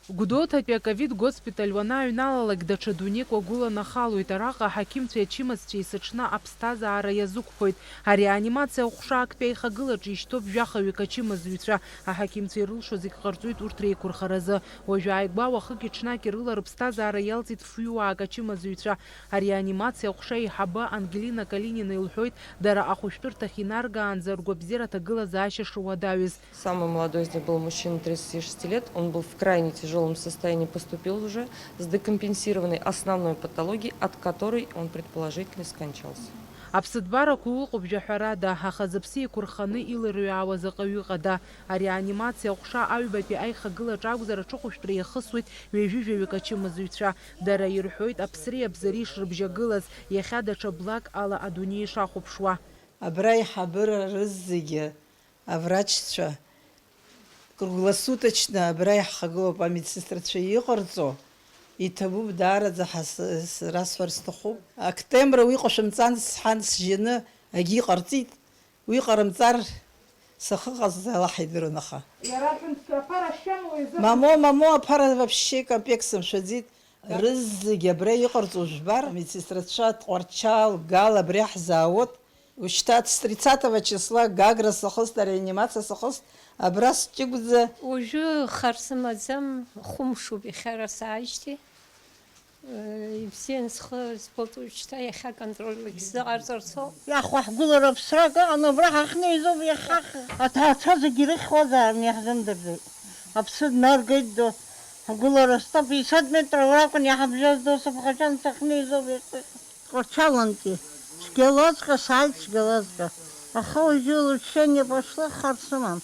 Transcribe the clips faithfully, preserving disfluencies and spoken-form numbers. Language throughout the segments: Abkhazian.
Гәдоуҭатәи аковид госпиталь уанааҩналалак, даҽа дунеик уагәыланахалоит. Араҟа аҳақьымцәеи ачымазцәеи есыҽны аԥсҭазаара иазықәԥоит. Ареанимациа аҟәша актәи аихагылаҿы ишьҭоуп жәахаҩык ачымазыҩцәа. Аҳақьымцәа ирылшо зегь ҟарҵоит урҭ реиқәырхаразы. Уажәы ааигәа уахыки-ҽнаки рыла рыԥсҭазаара иалҵит фҩыуаак ачымазыҩцәа. Ареанимациа аҟәша аиҳабы Ангелина Калинина илҳәоит, дара ахәышәтәырҭахь инаргаанӡа ргәабзиара аҭагылазаашьа шуадаҩыз. Самый молодой из них был мужчина тридцати шести лет. Он был в крайне тяжелом состоянии, поступил уже с декомпенсированной основной патологией, от которой он предположительно скончался. Аԥсыҭбарақәа ыҟоуп жәаҳәарада, аха зыԥсы еиқәырханы илырҩаауа заҟаҩы ыҟада? Ареанимациа аҟәша аҩбатәи аихагылаҿ акәзар, аҽыхәышәтәра иахысуеит ҩажәи жәаҩык ачымазыҩцәа. Дара ирҳәоит аԥсреи абзареи шрыбжьагылаз, иахьа даҽа блак ала адунеи ишахәаԥшуа. Абра аиҳабыра рызегьы аврачцәа круглосуточно абра иаҳхагылоуп, амедсестрацәа иҟарҵо иҭабуп даараӡа ҳәа с-, с-, расҳәар сҭахуп. Актемра уи ҟашәымҵан сҳәан сжьаны агьиҟарҵеит. Уи ҟарымҵар сахьыҟаз Аллаҳ идыруан, аха. Иара ҳәынҭқар аԥара шьан уаҩ изы. Мамо, мамо, аԥара вообще капекс сымшәаӡеит. Рызегь абра иҟарҵо жәбар, амедсестрацәа Тҟәарчал, Гал абри ҳзаауеит. Ушьҭа с тридцатого числа Гагра сахыст, ареанимациа сахыст, абра сҷыгәӡа. Уажәы хар сымаӡам, хәымшуп иахьа ара сааижьҭеи. Ибзиан схы збоит уажәшьҭа, иахьа аконтрольлагьы сзыҟарҵарц ауп. Иаҳхәаҳгылар аԥсрак ыҟан, абра ҳахьнеизоуп иахьа. Аҭаацәа зегьы ирыхьуазаарын, иаҳзымдырӡеит. Аԥсы днаргеит, ду, ҳгылара сто пятьдесят метров ракәын иаҳабжьаз, досыԥхашьан сахьнеизоуп иахьа. Тҟәарчалантәи цәгьалаҵәҟьа сааит, цәгьалаҵәҟьа. Аха уажәы улучшение пошло, хар сымам.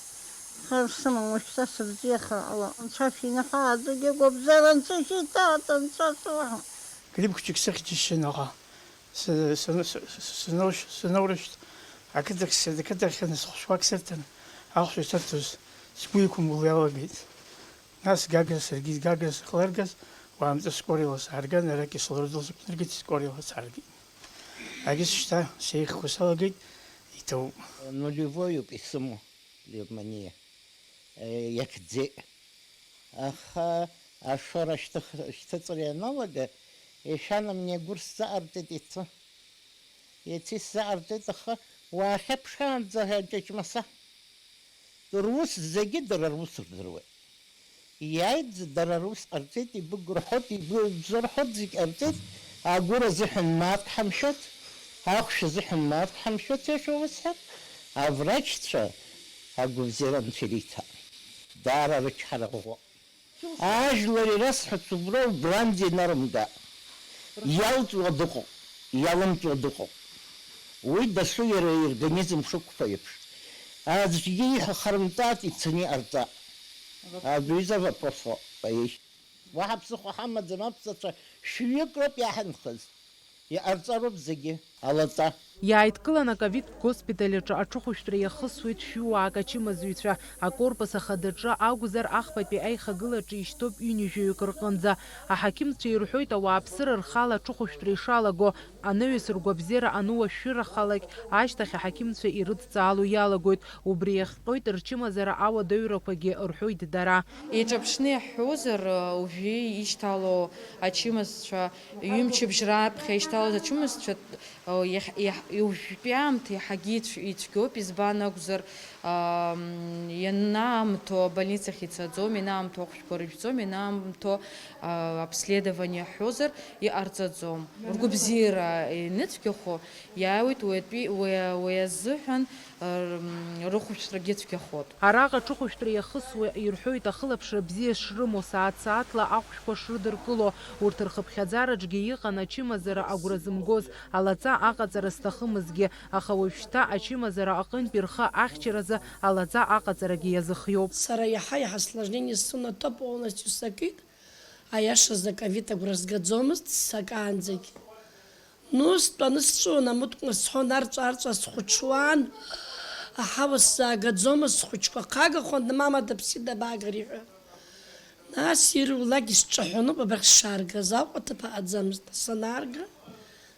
Хар сымам, уажәшьҭа сыбзиахар ҟалап. Анцәа шәинаҳәа, зегьы гәабзиара анцәа ишәиҭааит, анцәа шәоуҳәа. Грипп хәыҷык сыхьчашьан аҟа. Сы-, сы-, сы-, сы-, сынауш-, сынаурышьҭ, ақыҭахь сыд-, ақыҭахь схәышәқәак сырҭан, ахәшә сырҭоз сгәы иқәымгыло иалагеит. Нас Гагра сыргеит, Гагра сыхлыргаз, уаамҭа скорила саарган, ара Кислородол сықәнаргеит, скорила сааргеит. Агьыс шьҭа сеихқәа салагеит, иҭоуп. Нулевоиуп исымоу, пневмониа. Э, иахьӡеит. Аха ашоура шьҭых-, шьҭыҵра ианалага, ишәанамни агәыр сзаҟарҵеит иацы. Иацы исзаҟарҵеит, аха уаахьаԥшаанӡа аҷаҷмаса. Рус зегьы дара рус рдыруеит. Иааит, дара рус ҟарҵеит, ибыгәырҳәот, ибзырҳәот зегь ҟарҵеит, агәыр азыҳәан мааҭ ҳамшәот, ахәшә азыҳәан мааҭ ҳамшәот, иаша усҳәап, аврачцәа агәабзиара анцәа ириҭап. Даара рычҳара ӷәӷәоуп. Ажәлар ирасҳәац уброуп, Бланди инарымга. Иалҵуа дыҟоуп, иалымҵуа дыҟоуп. Уи дасу иара иорганизм шықәԥо еиԥш. Аӡәгьы ииҳәо харымҵааит, ицаны иҟарҵа. Абри изы авопросо, поеишь. Уаҳа ԥсыхәа ҳамаӡам, аԥсацәа шәҩык роуп иаҳанхаз. Иҟарҵароуп зегьы, алаҵа. Иааидкылан аковид госпиталь аҿы аҽыхәышәтәра иахысуеит шәҩуаак ачымазаҩцәа. Акорпус ахадаҿы акәзар, ахԥатәи аихагылаҿы ишьҭоуп ҩынҩажәаҩык рҟынӡа. Аҳақьымцәа ирҳәоит, ауааԥсыра рхала аҽыхәышәтәра ишалаго, анаҩс ргәабзиара ануашәшәырахалак, ашьҭахь аҳақьымцәа ирыдҵаало иалагоит. Убри иахҟьоит рчымазара ауадаҩрақәагьы, рҳәоит дара. Еиҿаԥшны иаҳҳәозар, уажәы ишьҭало ачымазцәа, ҩымчыбжь раԥхьа ишьҭалоз ачымазцәа, иахь-, иаҳ-, уажәтәи аамҭа иаҳагьы ицә-, ицәгьоуп, избан акәзар, ам, ианаамҭоу абольницахь ицаӡом, ианаамҭоу ахәшәқәа рыжәӡом, ианаамҭоу, а, обследование ҳҳәозар, иҟарҵаӡом. Ргәабзиара ианыцәгьахо, иааиуеит уи атәи, уи, уи азыҳәан, р-, рыхәшәтәрагьы цәгьахоит. Араҟа аҽыхәшәтәра иахысуа ирҳәоит ахылаԥшра бзиа шрымоу, сааҭ-сааҭла ахәшәқәа шрыдыркыло. Урҭ рхыԥхьаӡараҿгьы иҟан ачымазара агәра зымгоз, алаҵа аҟаҵара зҭахымызгьы, аха уажәшьҭа ачымазара аҟынтәи рхы ахьчаразы алаҵа аҟаҵарагьы иазыхиоуп. Сара иаҳа-иаҳа осложнение сымоуп, полностью сакит. Аиашазы, аковид агәра згаӡомызт сакаанӡагь. Ну, стәаны сҵәыуон, амыткәма сҳәон, арҵәаа-арҵәаа схәыҽуан, аҳауа сзаагаӡомызт, схәыҷқәа хагахуан, мама дыԥсит, дабагари ҳәа. Нас ирулак исҿаҳәаноуп, абрахь сшааргаз, Аҟәа ҭыԥ аҟаӡамызт. Санаарга,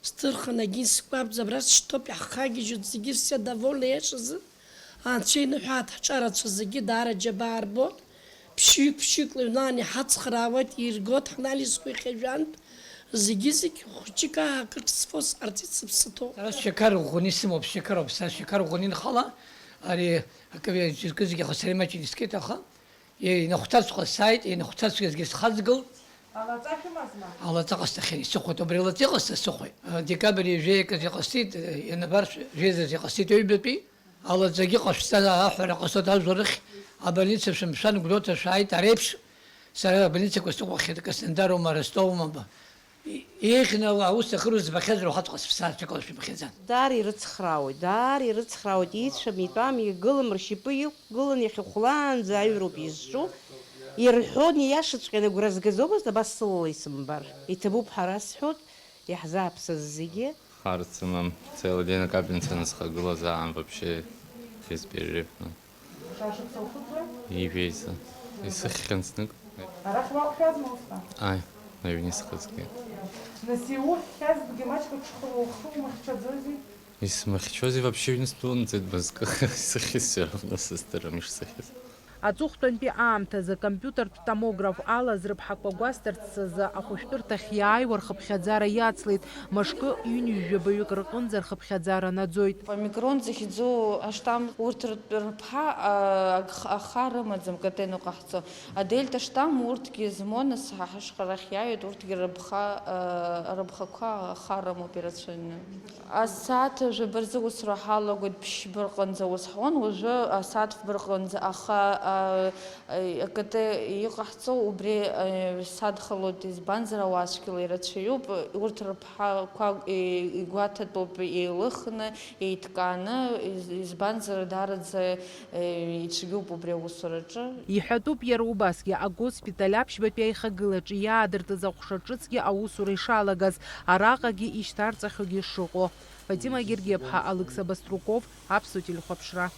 сҭырхын, агьин сгәабз абра сшьҭоуп, иаҳхагьежьуеит зегьы, все довольны, аиашазы. Анцәа иныҳәааит, ҳҿарацәа зегьы даара џьабаа рбоит. ԥшьҩык-ԥшьҩык лыҩнан иҳацхраауеит, иргоит ҳанализқәа иахьа жәантә, зегьы-зегь хәыҷык аа акыр ԥсфос ҟарҵеит сыԥсы ҭоуп. Сара шьақар ӷәӷәаны исымоуп, шьақароуп, са шьақар ӷәӷәаны инхала, ари акы џьаркызегьы аха сара имаҷын искит, аха инахәҭацәҟа сааит, инахәҭацәгьазгьы схаҵгылт. Алаҵа шәымазма? Алаҵа ҟасҵахьан, исыхәеит, убри алаҵа иҟасҵа сыхәеит. Декабрь ҩажәи аказ иҟасҵеит, ианабар, жәеизаз иҟасҵеит ҩбатәи. Алаҵагьы ҟашәҵа аҳәара ҟасҵоит ажәларахь, абольница шәымшәан, Гәдоуҭа шәааит, ара еиԥш сара абольницақәа сыҟоухьеит, Краснодарума, Ростовума, ба-, и-, еиӷьны аус ахьыру збахьазар, уахаҵәҟьа сыԥсаацәа кылшәымхьаӡан. Даара ирыцхраауеит, даара ирыцхраауеит, ицәам, итәам, игылам, ршьапы иқәгылан иахьахәлаанӡа аҩроуп изҿу. Ирҳәон, ииашаҵәҟьаны агәра згаӡомызт, абас сылала исымбар. Иҭабуп ҳәа расҳәоит, иаҳзааԥсаз зегьы. Хар сымам, целый день акапельницаны схагылазаан вообще без перерыв, ну. Шашықәса ухыҵуеи? Ижәеиза. Исыхьхьан знык. Арахь уақәшәазма усҟан? Ааи, аҩны исхызгеит. Нас иухьхьазҭгьы маҷк аҽхылоу ухы умыхьчаӡози? Исмыхьчозеи, вообще ҩны сдәылымҵит мызкы, исыхьыз все равно сыздырам ишсыхьыз. Аҵыхәтәантәи аамҭазы акомпиутертә томограф алаз рыԥҳақәа гәасҭарц азы ахәышәтәырҭахь иааиуа рхыԥхьаӡара иацлеит, мышкы ҩынҩажәабаҩык рҟынӡа рхыԥхьаӡара наӡоит. Омикрон захьӡу аштамм урҭ ртә-, рыԥҳа, а, агх-, аха рымаӡам, Катено ҟаҳҵо. Адельта штамм урҭгьы змоу, нас ҳа ҳашҟа рахь иааҩуеит, урҭгьы рыԥха, а, рыԥхақәа аха рымоуп ирацәаҩны. Асааҭ жәаба рзы аусура ҳалагоит, ԥшьба рҟынӡа ус ҳуан, уажәы асааҭ фба рҟынӡа, аха, а, а, АКТ иҟаҳҵо убри, а, садхалоит, избанзар, ауаа цәгьала ирацәаҩуп, урҭ рыԥҳақәа, е, игәаҭатәуп еилыхны, еиҭкааны, из-, избанзар, даараӡа, е, ицәгьоуп убри аусураҿы. Иҳәатәуп иара убасгьы агоспиталь аԥшьбатәи аихагылаҿы иаадыртыз аҟәша ҿыцгьы аусура ишалагаз, араҟагьы ишьҭарҵахьоугьы шыҟоу. Фатима Гергиаԥҳа, Алықьса Баструков, Аԥсуа телехәаԥшра.